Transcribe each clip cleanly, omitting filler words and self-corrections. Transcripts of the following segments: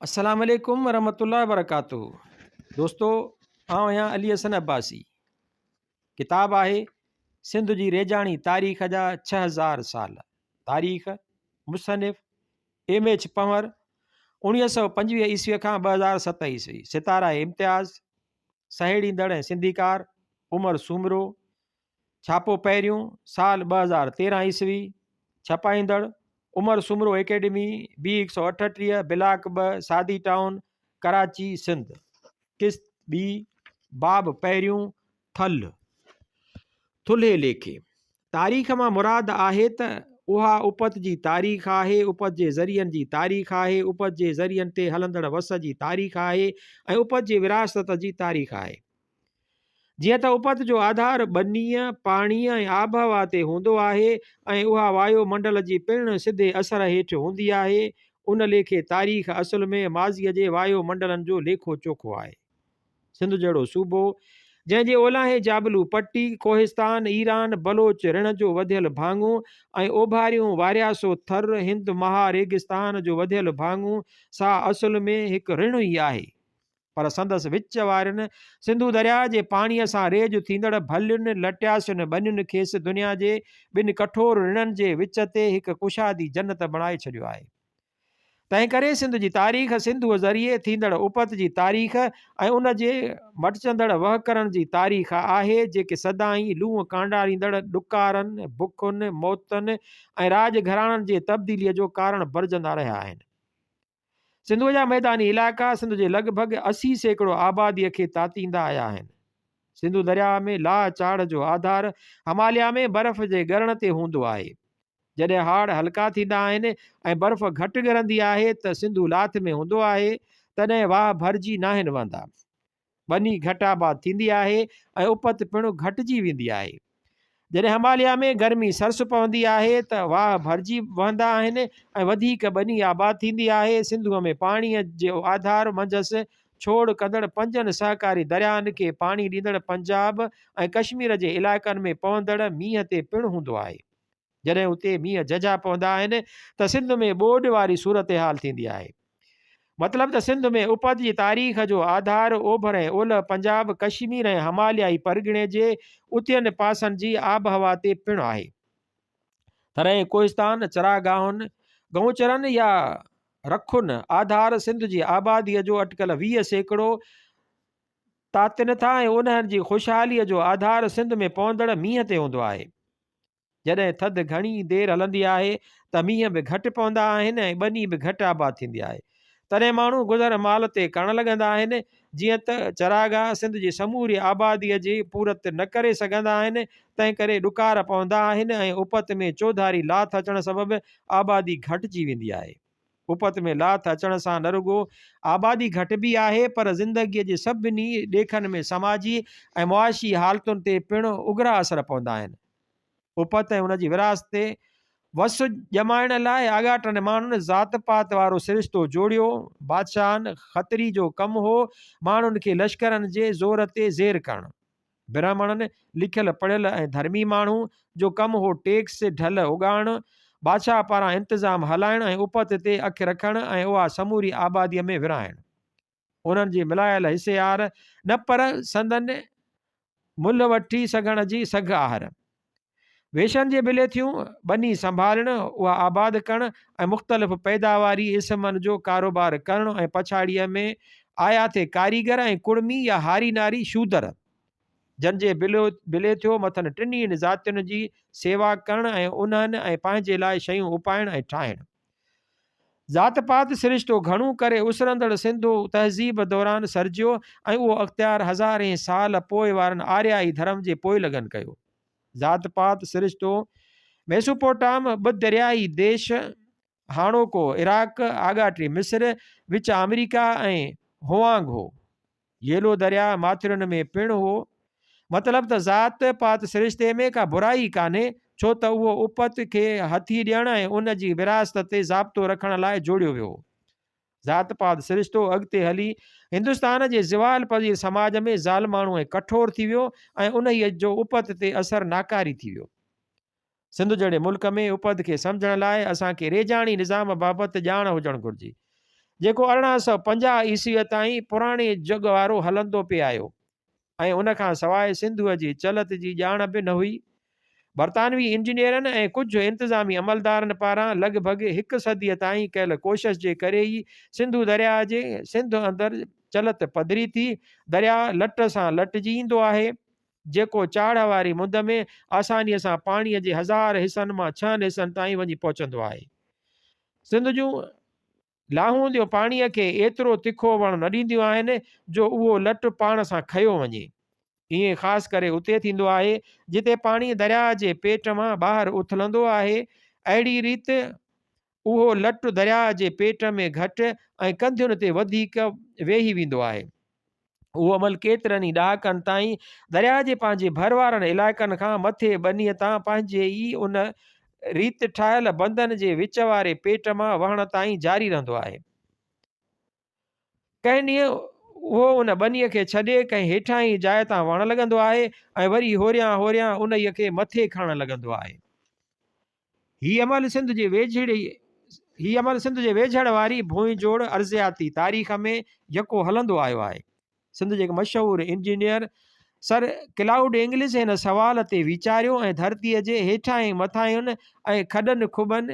السلام عليڪم ورحمة الله وبرڪاته دوستو آئون آهيان علي حسن عباسي ڪتاب آهي سنڌ جي ريجاڻي تاريخ جا 6000 سال تاريخ مصنف ايم ايڇ پنور 1925 عيسوي کان 2007 عيسوي ستاره امتياز سهيڙيندڙ ۽ سنڌيڪار عمر سومرو ڇاپو پهريون، سال 2013 عيسوي، ڇپائيندڙ، عمر سومرو اڪيڊمي، بي 138، بلاڪ 2، سعدي ٽائون، ڪراچي، سنڌ. قسط ٻي، باب پهريون، ٿلهه. ٿلهي ليکي تاريخ مان مراد آهي ته اها اپت جي تاريخ آهي، اپت جي ذريعن جي تاريخ آهي، اپت جي ذريعن تي هلندڙ وس جي تاريخ آهي ۽ اپت جي ورهاست جي تاريخ آهي. جيئن ته اپت جو آڌار ٻنيء، پاڻيء ۽ آبهوا تي هوندو آهي ۽ اها وايو منڊل جي پڻ سڌي اثر هيٺ هوندي آهي، ان ليکي تاريخ اصل ۾ ماضيء جي وايو منڊلن جو ليکو چوکو آهي. سنڌ جهڙو صوبو، جنهن جي اولاهين جابلو پٽي، ڪوهستان، ايران، بلوچ رڻ جو وڌيل ڀاڱو ۽ اوڀاريون وارياسو ٿر، هند مها ريگستان جو وڌيل ڀاڱو، سا اصل ۾ هڪ رڻ ئي آهي. پر سندس وچ وارين سنڌو درياء جي پاڻيء سان ريج ٿيندڙ ڀلين لٽياسين ٻنين کيس دنيا جي ٻن ڪٺور رڻن جي وچ تي هڪ ڪشادي جنت بڻائي ڇڏيو آهي. تنهنڪري سنڌ جي تاريخ سنڌوء ذريعي ٿيندڙ اپت جي تاريخ ۽ ان جي مٽجندڙ وهڪرن جي تاريخ آهي، جيڪي سدائين لونء ڪانڊاريندڙ ڏڪارن، بکن، موتن ۽ راڄ گهراڻن جي تبديليء جو ڪارڻ بڻجندا رهيا آهن. سنڌوء جا ميداني علائقا سنڌ جي لڳ ڀڳ 80% آباديء کي تاتيندا آيا آهن. سنڌو درياهه ۾ لاهه چاڙهه جو آڌار هماليا ۾ برف جي ڳرڻ تي هوندو آهي. جڏهن هاڙ هلڪا ٿيندا آهن ۽ برف گهٽ ڳرندي آهي ته سنڌو لاٿ ۾ هوندو آهي، تڏهن واهه ڀرجي ناهن وهندا. ٻني گهٽ آباد ٿيندي آهي ۽ اپت پڻ گهٽجي ويندي آهي. جڏهن هماليا ۾ گرمي سرس پوندي آهي ته واهه ڀرجي وهندا آهن ۽ وڌيڪ ٻني آباد ٿيندي آهي. سنڌوء ۾ پاڻيء جو آڌار منجهس ڇوڙ ڪندڙ پنجن سهڪاري درياهن کي پاڻي ڏيندڙ پنجاب ۽ ڪشمير جي علائقن ۾ پوندڙ مينهن تي پڻ هوندو آهي. جڏهن اتي مينهن جهجها پوندا آهن ته سنڌ ۾ ٻوڏ واري صورتحال ٿيندي آهي. مطلب ته سنڌ ۾ اپت جي تاريخ جو آڌار اوڀر ۽ اولهه پنجاب، ڪشمير ۽ هماليائي پرڳڻي جي اتين پاسن جي آبهوا تي پڻ آهي. ٿر ۽ ڪوهستان، چراگاهن، گئونچرن يا رکن آڌار سنڌ جي آباديء جو اٽڪل 20% تاتين ٿا ۽ انهن جي خوشحاليء جو آڌار سنڌ ۾ پوندڙ مينهن تي هوندو آهي. جڏهن ٿڌ گهڻي دير هلندي آهي ته مينهن به گهٽ پوندا آهن ۽ ٻني به گهٽ آباد ٿيندي آهي. تڏهن ماڻهو گذر مال تي ڪرڻ لڳندا آهن. جيئن ته چراگاهه سنڌ جي سموري آباديء جي پورت نه ڪري سگهندا آهن، تنهنڪري ڏڪار پوندا آهن ۽ اپت ۾ چوڌاري لاٿ اچڻ سبب آبادي گهٽجي ويندي آهي. اپت ۾ لاٿ اچڻ سان نه رڳو آبادي گهٽبي آهي پر زندگيء جي سڀني ڏيکن ۾ سماجي ۽ معاشي حالتن تي پڻ اگرا اثر پوندا آهن. اپت ۽ ان جي ورهاست تي وس ڄمائڻ لاء آڳاٽن ماڻهن ذات پات وارو سرشتو جوڙيو. بادشاهن خطري جو ڪم هو ماڻهن کي لشڪرن جي زور تي زير ڪرڻ. برهمڻن، لکيل پڙهيل ۽ ڌرمي ماڻهو، جو ڪم هو ٽيڪس، ڍل، اڳاڙڻ، بادشاهه پاران انتظام هلائڻ ۽ اپت تي اک رکڻ ۽ اها سموري آباديء ۾ ورهائڻ. انهن جي ملايل حصي آهر نه پر سندن ملهه وٺي سگهڻ جي سگهه آهر. ويشن جي بليٿيون، ٻني سنڀالڻ، اها آباد ڪرڻ ۽ مختلف پيداواري اسمن جو ڪاروبار ڪرڻ ۽ پڇاڙيء ۾ آيا ٿي ڪاريگر ۽ ڪڙمي يا هاري ناري شودر، جن جي بليٿيو مٿن ٽنهي ذاتين جي سيوا ڪرڻ ۽ انهن ۽ پنهنجي لاء شيون اپائڻ ۽ ٺاهڻ. ذات پات سرشتو گهڻو ڪري اسرندڙ سنڌو تهذيب دوران سرجيو ۽ اهو اختيار هزارين سال پوء وارن آريائي ڌرم جي پوئلڳن ڪيو. ذات پات سرشتو ميسوپوٽام، ٻه دريائي ديش، هاڻوڪو عراق، آڳاٽي مصر، وچ آمريڪا ۽ هوانگ هو. ييلو درياء ماٿرين ۾ پڻ هو. مطلب ته ذات پات سرشتي ۾ ڪا برائي ڪانهي، ڇو ته اهو اپت کي هٿي ڏيڻ ۽ ان جي ورهاست تي ضابطو رکڻ لاء جوڙيو ويو هو. ذات پات سرشتو اڳتي هلي هندستان جي زوال پذير سماج ۾ ظالماڻو ۽ ڪٺور ٿي ويو ۽ انهيء جو اپت تي اثر ناڪاري ٿي ويو. سنڌ جهڙي ملڪ ۾ اپت کي سمجهڻ لاء اسان کي ريجاڻي نظام بابت ڄاڻ هجڻ گهرجي. جيڪو 1850 عيسويء تائين پراڻي جڳ وارو هلندو پئي آيو ۽ ان کان سواء سنڌوء جي چلت جي ڄاڻ به نه هئي. برطانوي انجنيئرن ۽ ڪجهه انتظامي عملدارن پاران لڳ ڀڳ هڪ صديء تائين ڪيل ڪوشش جي ڪري ئي سنڌو درياهه جي سنڌ اندر چلت پڌري ٿي. درياهه لٽ سان لٽجي ايندو آهي، جيڪو چاڙهه واري مند ۾ آسانيء سان پاڻيء جي هزار حصن مان ڇهن حصن تائين وڃي پهچندو آهي. سنڌ جون لاهونديون پاڻيء کي ايترو تکو وڻ نه ڏينديون آهن جو اهو لٽ پاڻ سان کنيو وڃي. ائين خاص ڪري اتي ٿيندو آهي جتي پاڻي درياهه جي پيٽ مان ٻاهر اٿلندو آهي. اهڙي ريت اهو لٽ درياهه جي پيٽ ۾ گهٽ ۽ ڪنڌين تي وڌيڪ ويهي ويندو آهي. اهو عمل ڪيترن ئي ڏهاڪن تائين درياهه جي پنهنجي ڀر وارن علائقن کان مٿي ٻنيء تان پنهنجي ئي ان ريت ٺاهيل بندن جي وچ واري پيٽ مان وهڻ تائين جاري رهندو آهي. ڪنهن ڏينهن اهو ان ٻنيء کي ڇڏي ڪنهن هيٺاهين جاء تان وهڻ لڳندو آهي ۽ وري هوريان هوريان انهيء کي مٿي کڻڻ لڳندو آهي. هي عمل سنڌ جي ويجهڙي هي عمل سنڌ جي ويجهڙ واري ڀوئين جوڙ ارضياتي تاريخ ۾ يڪو هلندو آيو آهي. سنڌ جي هڪ مشهور انجنيئر سر ڪلائوڊ اينگلس هن سوال تي ويچاريو ۽ ڌرتيء جي هيٺاهين مٿاهين ۽ کڏن کٻن،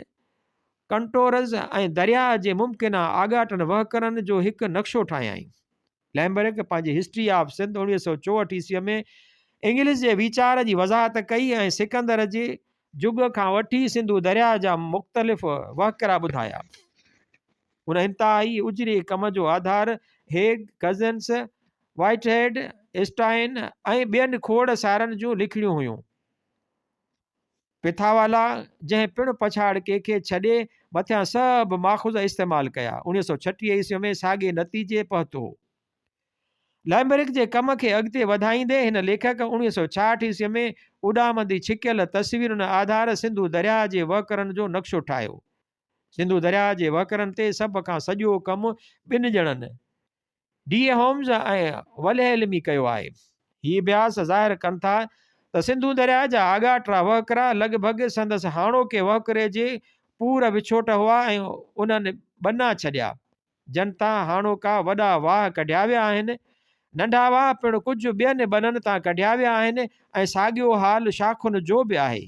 ڪنٽورز، ۽ درياهه جي ممڪنه آڳاٽن وهڪرن جو هڪ نقشو ٺاهيائين. لئمبرڪ پنهنجي هسٽري آف سنڌ 1964 عيسويء ۾ انگلس جي ويچار جي وضاحت ڪئي ۽ سڪندر جي جڳ کان وٺي سنڌو درياهه جا مختلف وهڪرا ٻڌايا. ان انتهائي اجري ڪم جو آڌار هيگ، ڪزنس، وائٽ هيڊ، اسٽائن ۽ ٻين کوڙ سارن جون لکڻيون هيون. پٿاوالا، جنهن پڻ پڇاڙڪي کي ڇڏي مٿيان سڀ ماخذ استعمال ڪيا، 1936 عيسوي ۾ ساڳئي نتيجي پهتو. لئمبرڪ جي ڪم کي اڳتي وڌائيندي هن ليکڪ 1966 عيسوي ۾ اڏامندي ڇڪيل تصويرن آڌار سنڌو درياهه جي وهڪرن جو نقشو ٺاهيو. سنڌو درياهه جي وهڪرن تي سڀ کان سڄو ڪم ٻن ڄڻن، ڊي اي هومز ۽ ولهيلمي ڪيو آهي. هي اڀياس ظاهر ڪن ٿا ته سنڌو درياء جا آڳاٽا وهڪرا لڳ ڀڳ سندس هاڻوڪي وهڪري جي پور وڇوٽ هئا ۽ انهن ٻنا ڇڏيا، جن تان هاڻوڪا وڏا واهه ڪڍيا ويا آهن. ننڍا واهه پڻ ڪجهه ٻين ٻنن تان ڪڍيا ويا آهن ۽ ساڳيو حال شاخن جو به آهي.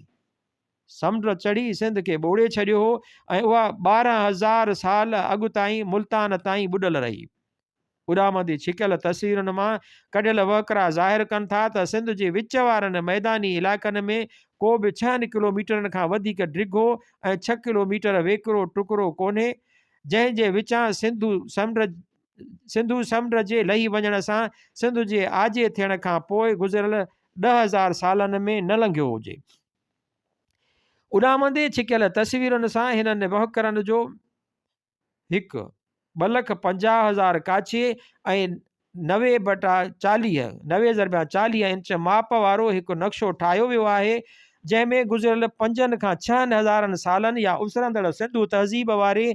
سمنڊ چڙهي سنڌ کي ٻوڙي ڇڏيو هو ۽ اها 12,000 سال اڳ تائين ملتان تائين ٻڏل رهي. اڏامندي ڇڪيل تصويرن مان ڪڍيل وهڪرا ظاهر ڪن ٿا ته سنڌ جي وچ وارن ميداني علائقن ۾ ڪو به ڇهن ڪلوميٽرن کان وڌيڪ ڊگهو ۽ ڇهه ڪلوميٽر ويڪرو ٽڪرو ڪونهي جنهن جي وچان سنڌو سمنڊ سنڌو سمنڊ جي لهي وڃڻ سان سنڌ جي آجي ٿيڻ کان پوء گذريل 10,000 سالن ۾ نه لنگهيو هجي. اڏامندي ڇڪيل تصويرن سان هنن وهڪرن جو هڪ، ٻه لک 50,000 ڪاڇي ۽ نوي بٽا چاليهه، نوي ضربيا چاليهه انچ ماپ وارو هڪ نقشو ٺاهيو ويو آهي، جنهن ۾ گذريل پنجن کان ڇهن هزارن سالن يا اسرندڙ سنڌو تهذيب واري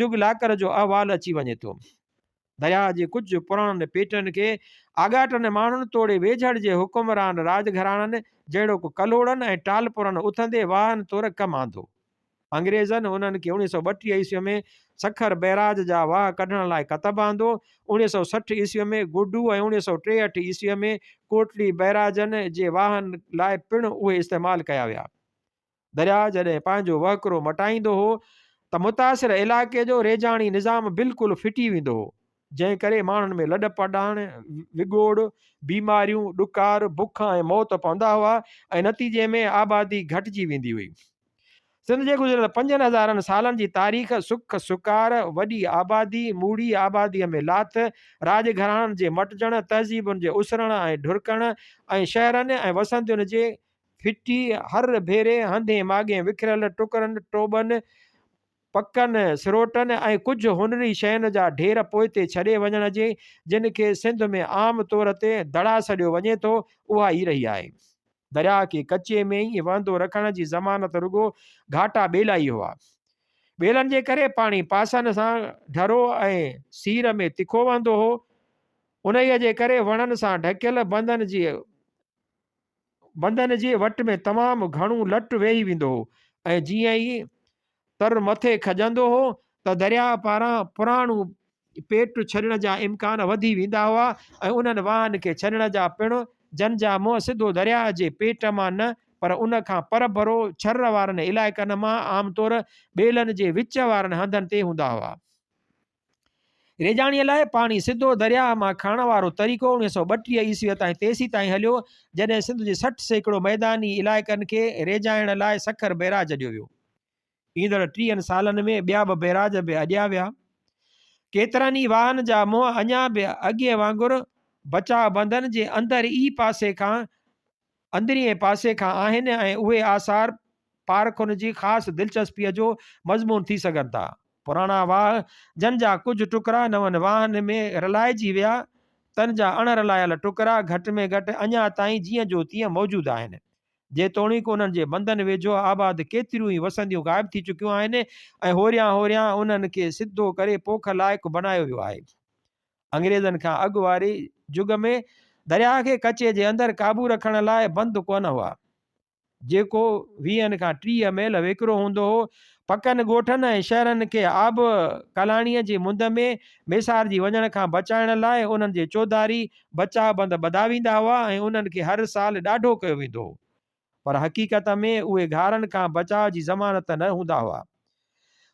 جڳ لاڪر جو احوال اچي وڃي ٿو. درياهه جي ڪجهه پراڻن پيٽن کي آڳاٽن ماڻهن توڙي ويجهڙ جي حڪمران راڄ گهراڻن جهڙوڪ ڪلهوڙن ۽ ٽالپرن اٿندي واهن طور ڪم آندو. انگريزن انهن کي 1932 عيسويء ۾ سکر بئراج جا واهه ڪڍڻ لاء ڪتب آندو. 1960 عيسويء ۾ گڊو ۽ 1963 عيسويء ۾ ڪوٽڙي بئراجن جي واهن لاء پڻ اهي استعمال ڪيا ويا. درياء جڏهن پنهنجو وهڪرو مٽائيندو هو ته متاثر علائقي جو ريجاڻي نظام بلڪل ڦٽي ويندو هو، جنهن ڪري ماڻهن ۾ لڏ پلاڻ، وڳوڙ، بيماريون، ڏڪار، بک ۽ موت پوندا هئا ۽ نتيجي ۾ آبادي گهٽجي ويندي هئي. سنڌ جي گذريل پنجن هزارن سالن جي تاريخ سک سڪار، وڏي آبادي، موڙي آباديء ۾ لاٿ، راڄ گهراڻن جي مٽجڻ، تهذيبن جي اسرڻ ۽ ڍرڪڻ ۽ شهرن ۽ وسندين جي ڦٽي هر ڀيري هنڌين ماڳين وکريل ٽڪرن، ٽوٻن، پڪن سروٽن ۽ ڪجهه هنري شين جا ڍير پوئتي ڇڏي وڃڻ جي، جن کي سنڌ ۾ عام طور تي دڙا سڏيو وڃي ٿو، اها ئي رهي آهي. درياهه کي ڪچي ۾ ئي وهندو رکڻ جي ضمانت رڳو گهاٽا ٻيلا ئي هئا. ٻيلن جي ڪري پاڻي پاسن سان ڍرو ۽ سير ۾ تکو وهندو هو. انهيء جي ڪري وڻن سان ڍڪيل بندن جي بندن جي وٽ ۾ تمام گهڻو لٽ ويهي ويندو هو ۽ جيئن ئي تر مٿي کڄندو هو ته درياهه پاران پراڻو پيٽ ڇڏڻ جا امڪان وڌي ويندا هئا ۽ انهن واهن کي ڇڏڻ جا پڻ، جن جا منهن سڌو درياهه جي پيٽ مان نه پر ان کان پرڀرو ڇر وارن علائقن مان عام طور ٻيلن جي وچ وارن هنڌن تي هوندا هئا. ريجاڻيء لاء پاڻي سڌو درياهه مان کڻڻ وارو طريقو 1932 عيسويء تائين تيسيتائين هليو، جڏهن سنڌ جي 60% ميداني علائقن کي ريجائڻ لاء سکر بئراج اڏيو ويو. ايندڙ ٽيهن سالن ۾ ٻيا به بئراج به اڏيا ويا. ڪيترن ئي واهن جا منهن اڃا به اڳئين وانگر بچاء بندن جي اندر ئي پاسي کان اندرئين پاسي کان آهن ۽ اهي آثار پارکن جي خاص دلچسپيء جو مضمون ٿي سگهن ٿا. پراڻا واهه، جن جا ڪجهه ٽڪرا نون واهن ۾ رلائجي ويا، تن جا اڻ رلايل ٽڪرا گهٽ ۾ گهٽ اڃا تائين جيئن جو تيئن موجود آهن. جيتوڻيڪ انهن جي بندن ويجهو آباد ڪيتريون ئي وسنديون غائب ٿي چڪيون آهن ۽ هوريان هوريان انهن کي سڌو ڪري پوک لائق بڻايو ويو آهي. انگريزن کان اڳ واري جڳ ۾ درياهه کي ڪچي جي اندر قابو رکڻ لاء بند ڪونه هئا، جيڪو ويهن کان 30 ميل ويڪرو هوندو هو. پڪن ڳوٺن ۽ شهرن کي آب ڪلاڻيء جي مند ۾ ميسارجي وڃڻ کان بچائڻ لاء انهن جي چوڌاري بچاء بند ٻڌا ويندا هئا ۽ انهن کي هر سال ڏاڍو ڪيو ويندو هو. پر حقيقت ۾ اهي گهارن کان بچاء جي ضمانت نه هوندا هئا.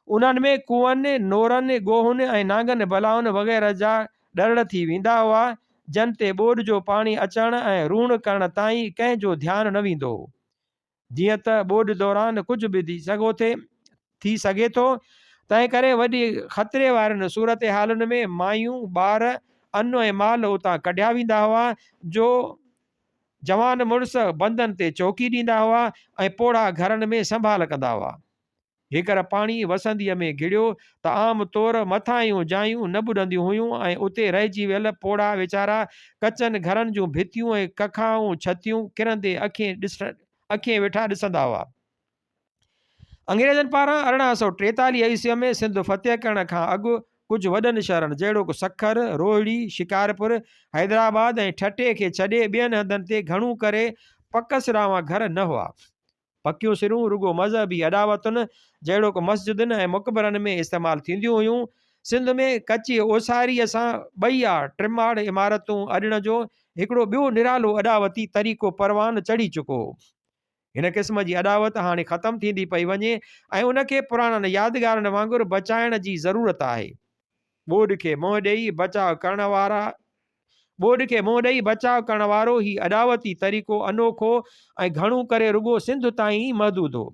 انهن ۾ ڪوئن، نورن، ڳوهن ۽ نانگن بلائن وغيره جا ڏرڙ ٿي ويندا هئا، جن تي ٻوڏ جو پاڻي اچڻ ۽ روڻ ڪرڻ تائين ڪنهن جو ڌيان نه ويندو هو. جيئن ته ٻوڏ دوران ڪجهه به ٿي سگهي ٿو، تنهنڪري وڏي خطري وارين صورتحالن ۾ مايون، ٻار، ان ۽ مال اتان ڪڍيا ويندا هئا، جو جوان مڙس بندن تي چوڪي ڏيندا هئا ۽ پوڙها گهرن ۾ سنڀال ڪندا هئا. هيڪر پاڻي وسنديء ۾ گهڙيو ته عام طور مٿاهيون جايون نه ٻڏنديون هيون ۽ اتي رهجي ويل پوڙها ويچارا ڪچن گهرن جون ڀتيون ۽ ڪکائون ڇتيون ڪرندي اکين ويٺا ڏسندا هئا. انگريزن پاران 1843 عيسويء ۾ سنڌ فتح ڪرڻ کان اڳ ڪجهه وڏن شهرن جهڙوڪ سکر، روهڙي، شڪارپور، حيدرآباد ۽ ٺٽي کي ڇڏي ٻين هنڌن تي گهڻو ڪري پڪ سراوان گهر نه هئا. پڪيون سرون رڳو مذهبي اڏاوتن جهڙوڪ مسجدن ۽ مقبرن ۾ استعمال ٿينديون هيون. سنڌ ۾ ڪچي اوساريء سان ٻه يا ٽماڙ عمارتون اڏڻ جو هڪڙو ٻيو نرالو اڏاوتي طريقو پروان چڙهي چڪو هو. هن قسم جي اڏاوت هاڻي ختم ٿيندي پئي وڃي ۽ ان کي پراڻن يادگارن وانگر بچائڻ جي ضرورت آهي. ٻوڏ کي منهن ڏيئي بچاء ڪرڻ وارا ٻوڏ کي منهن ڏيئي بچاء ڪرڻ وارو هي اڏاوتي طريقو انوکو ۽ گهڻو ڪري رڳو سنڌ تائين ئي محدود هو.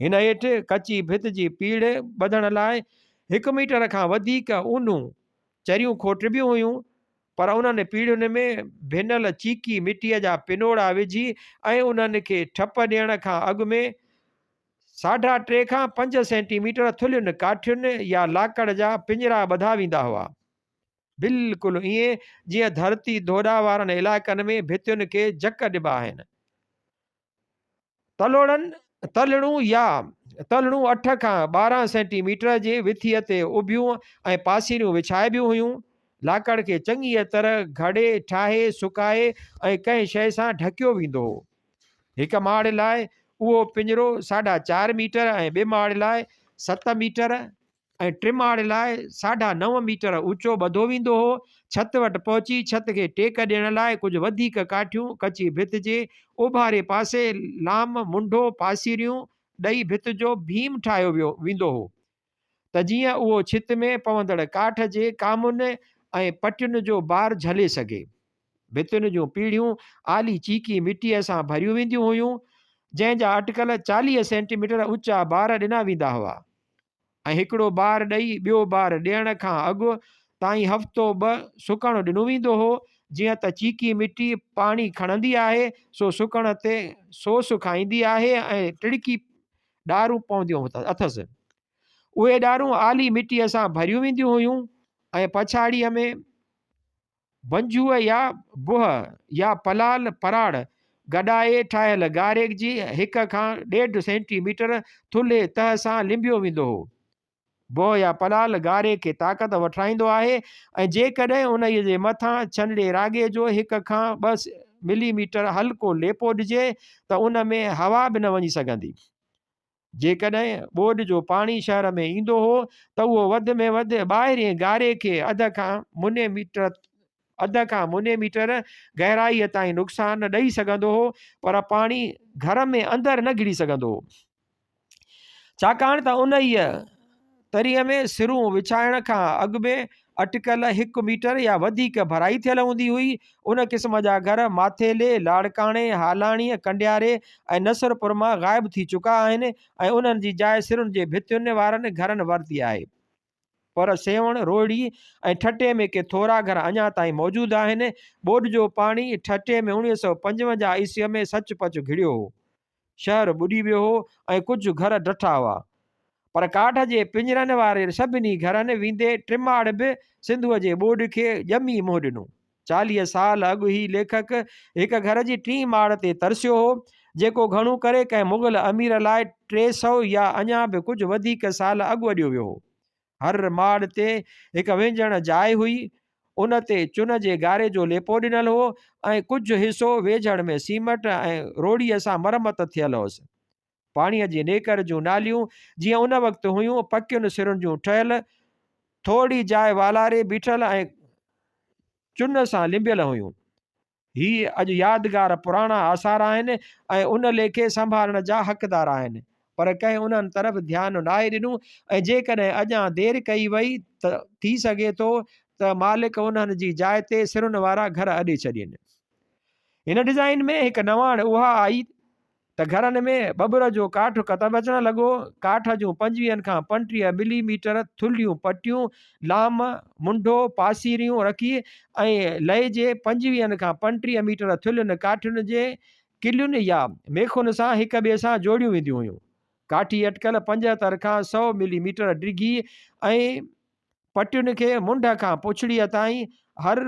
هن هيٺ ڪچي ڀت جي پيڙهه ٻڌڻ لاء هڪ ميٽر کان وڌيڪ اونهون چريون کوٽبيون هيون، پر انهن پيڙهين ۾ ڀنل چيڪي مٽيء جا پنوڙا وجهي ۽ انهن کي ٺپ ڏيڻ کان اڳ ۾ ساڍا ٽي کان پنج سينٽي ميٽر ٿلهين ڪاٺين يا لاڪڙ جا پڃرا ٻڌا ويندا هئا. بلڪل ائين جيئن ڌرتي ڌوڏا وارن علائقن ۾ ڀتين کي جڪ ڏبا آهن. تلوڙن، تلڻون يا تلڻون اٺ کان 12 سينٽي ميٽر جي وٿيء تي اڀيون ۽ پاسيريون وڇائبيون هيون. لاڪڙ کي چڱيء طرح گهڙي، ٺاهي، سڪائي ۽ ڪنهن شيء سان ڍڪيو ويندو هو. هڪ ماڙ لاء اهو پڃرو ساڍا چار ميٽر ۽ ٻه ماڙ لاء ست ميٽر ۽ ٽماڙ لاء ساڍا نو ميٽر اوچو ٻڌو ويندو هو. ڇت وٽ پهچي ڇت کي ٽيڪ ڏيڻ لاء ڪجهه وڌيڪ ڪاٺيون ڪچي ڀت جي اوڀاري پاسي لام، منڍو، پاسيريون ڏئي ڀت جو ڀيم ٺاهيو ويندو هو ته جيئن اهو ڇت ۾ پوندڙ ڪاٺ جي ڪامن ۽ پٽين جو بار جهلي سگهي. ڀتين جون پيڙهيون آلي چيڪي مٽيء سان ڀريون وينديون هيون، جنهن جا اٽڪل 40 سينٽي ميٽر اوچا بار ڏنا ويندا هئا. ۽ هڪڙو بار ڏئي ٻيو بار ڏيڻ کان اڳ تائين هفتو ٻه سڪڻ ڏنو ويندو هو. جيئن ته چيڪي مٽي پاڻي کڻندي آهي، سو سڪڻ تي سوس کائيندي آهي ۽ ٽڙڪي ڏارون پونديون اٿس. اهي ڏارون آلي مٽيء سان ڀريون وينديون هيون ۽ پڇاڙيء ۾. ونجهوء يا بهه يا پلال پراڙ گڏائي ٺاهيل گاري جي هڪ کان ڏيڍ سينٽي ميٽر ٿلهي تهه سان لنبيو ويندو هو. بهه يا پلال گاري کي طاقت وٺرائيندو آهي ۽ جيڪڏهن انهيء جي مٿان ڇنڙي راڳي جو هڪ کان ٻه ملي ميٽر هلڪو ليپو ڏجي ته ان ۾ هوا به نه وڃي سگهندي. جيڪڏهن ٻوڏ جو پاڻي شهر ۾ ايندو هو ته اهو وڌ ۾ وڌ ٻاهرين گاري کي اڌ کان مني ميٽر اڌ کان مني ميٽر گهرائيء تائين نقصان ڏئي سگهندو هو پر پاڻي گهر ۾ اندر نه گهڙي سگهندو هو. ڇاڪاڻ ته انهيء تري ۾ سرون وڇائڻ کان اڳ ۾ اٽڪل هڪ ميٽر يا وڌيڪ ڀرائي ٿيل هوندي هئي. ان قسم جا گهر ماٿيلي، لاڙڪاڻي، هالاڻيء، ڪنڊياري ۽ نصرپور مان غائب ٿي چڪا آهن ۽ انهن جي جاء سرن جي ڀتين وارن گهرن ورتي آهي. پر سيوهڻ، روهڙي ۽ ٺٽي ۾ ڪي ٿورا گهر اڃا تائين موجود آهن. ٻوڏ جو پاڻي ٺٽي ۾ 1955 عيسويء ۾ سچ پچ گهڙيو هو. شهر ٻڏي ويو هو ۽ ڪجهه گهر ڊٺا هئا. پر ڪاٺ جي پڃرن واري سڀني گهرن ويندي ٽماڙ به سنڌوء جي ٻوڏ کي ڄمي منهن ڏنو. 40 سال اڳ هي ليکڪ هڪ گهر جي ٽين ماڙ تي ترسيو هو، جيڪو گهڻو ڪري ڪنهن مغل امير لاء 300 يا اڃا به ڪجهه وڌيڪ سال اڳ اڏيو ويو هو. هر ماڙ تي هڪ وهنجڻ جاء هئي. ان تي چن جي گاري جو ليپو ڏنل هو ۽ ڪجهه حصو ويجهڙ ۾ سيمٽ ۽ روڙيء سان مرمت ٿيل هوس. پاڻيء جي نيڪر جون ناليون جيئن ان وقت هيون، پڪين سرن جون ٺهيل، ٿورڙي جاء والاري بيٺل ۽ چن سان لنبيل هيون. هي اڄ يادگار پراڻا آثار آهن ۽ ان ليکي سنڀالڻ جا حقدار آهن، پر ڪنهن انهن طرف ڌيان ناهي ڏنو ۽ جيڪڏهن اڃا دير ڪئي وئي ته ٿي سگهي ٿو ته مالڪ انهن جي جاء تي سرن وارا گهر اڏي ڇڏين. هن ڊزائين ۾ هڪ نواڻ اها آئي ته گهرن ۾ ٻٻر جو ڪاٺ ڪتب اچڻ لڳو. ڪاٺ جون پنجويهن کان 35 ملي ميٽر ٿلهيون پٽيون، لام، منڍو، پاسيريون رکي ۽ لئي جي پنجويهن کان 35 ميٽر ٿلهين ڪاٺين جي ڪلين يا ميخن سان هڪ ٻئي سان جوڙيون وينديون هيون. ڪاٺي اٽڪل 75 کان 100 ملي ميٽر ڊگهي ۽ پٽين کي منڍ کان پڇڙيء تائين هر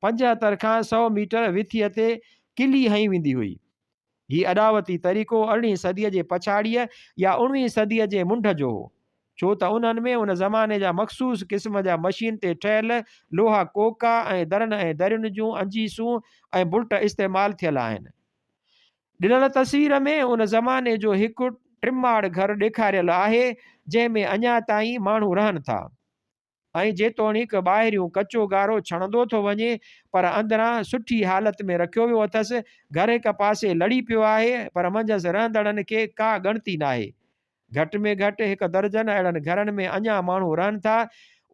75 کان 100 ميٽر وٿيء تي ڪلي هنئي ويندي هئي. هي اڏاوتي طريقو ارڙهين صديء جي پڇاڙيء يا اڻويهين صديء جي منڍ جو هو، ڇو ته انهن ۾ ان زماني جا مخصوص قسم جا مشين تي ٺهيل لوها ڪوڪا ۽ درن ۽ درين جون انجيسون ۽ بلٽ استعمال ٿيل آهن. ڏنل تصوير ۾ ان زماني جو هڪ ٽماڙ گهر ڏيکاريل آهي، جنهن ۾ اڃا تائين ماڻهو رهن ٿا. ۽ جيتوڻيڪ ٻاهريون ڪچو گارو ڇڻندو ٿو وڃي، پر اندران سٺي حالت ۾ رکيو ويو اٿس. گهر هڪ پاسي لڙي پيو آهي، پر منجهس رهندڙن کي ڪا ڳڻتي ناهي. گهٽ ۾ گهٽ هڪ درجن اهڙن گهرن ۾ اڃا ماڻهو رهن ٿا.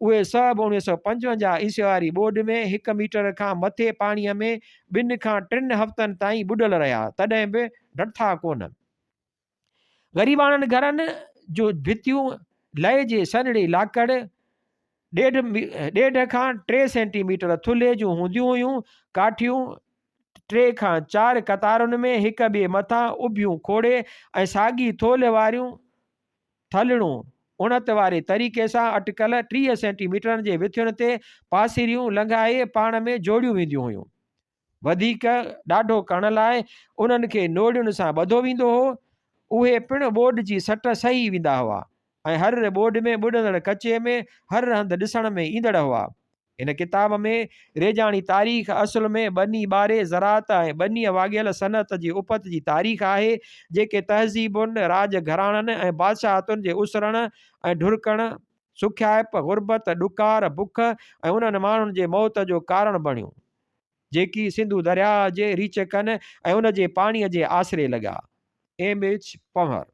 اهي سڀ 1955 عيسوي واري ٻوڏ ۾ هڪ ميٽر کان مٿي پاڻيء ۾ ٻن کان ٽن هفتن تائين ٻڏل رهيا، تڏهن به ڊٺا ڪونه. غريباڻن گهرن جون ڀتيون لئي جي سنهڙي لاڪڙ ڏيڍ ڏيڍ کان 3 سينٽي ميٽر ٿلهي جون هونديون هيون. ڪاٺيون ٽي کان چار قطارن ۾ هڪ ٻئي مٿان اڀيون کوڙي ۽ ساڳي ٿولهه واريون ٿلهڙون اڻت واري طريقي سان اٽڪل 30 سينٽي ميٽرن جي وٿين تي پاسيريون لنگهائي پاڻ ۾ جوڙيون وينديون هيون. وڌيڪ ڏاڍو ڪرڻ لاء انهن کي نوڙين سان ٻڌو ويندو هو. اهي پڻ ٻوڏ جي سٽ سهي ويندا هئا ۽ هر ٻوڏ ۾ ٻڏندڙ ڪچي ۾ هر هنڌ ڏسڻ ۾ ايندڙ هئا. هن ڪتاب ۾ ريجاڻي تاريخ اصل ۾ ٻني ٻاري، زراعت ۽ ٻنيء واڳيل صنعت جي اپت جي تاريخ آهي، جيڪي تهذيبن، راڄ گهراڻن ۽ بادشاهتن جي اسرڻ ۽ ڍرڪڻ، سکيائپ، غربت، ڏڪار، بک ۽ انهن ماڻهن جي موت جو ڪارڻ بڻيون. جيڪي سنڌو درياهه جي ريچڪن ۽ ان جي پاڻيء جي آسري لڳا. M H Panhwar.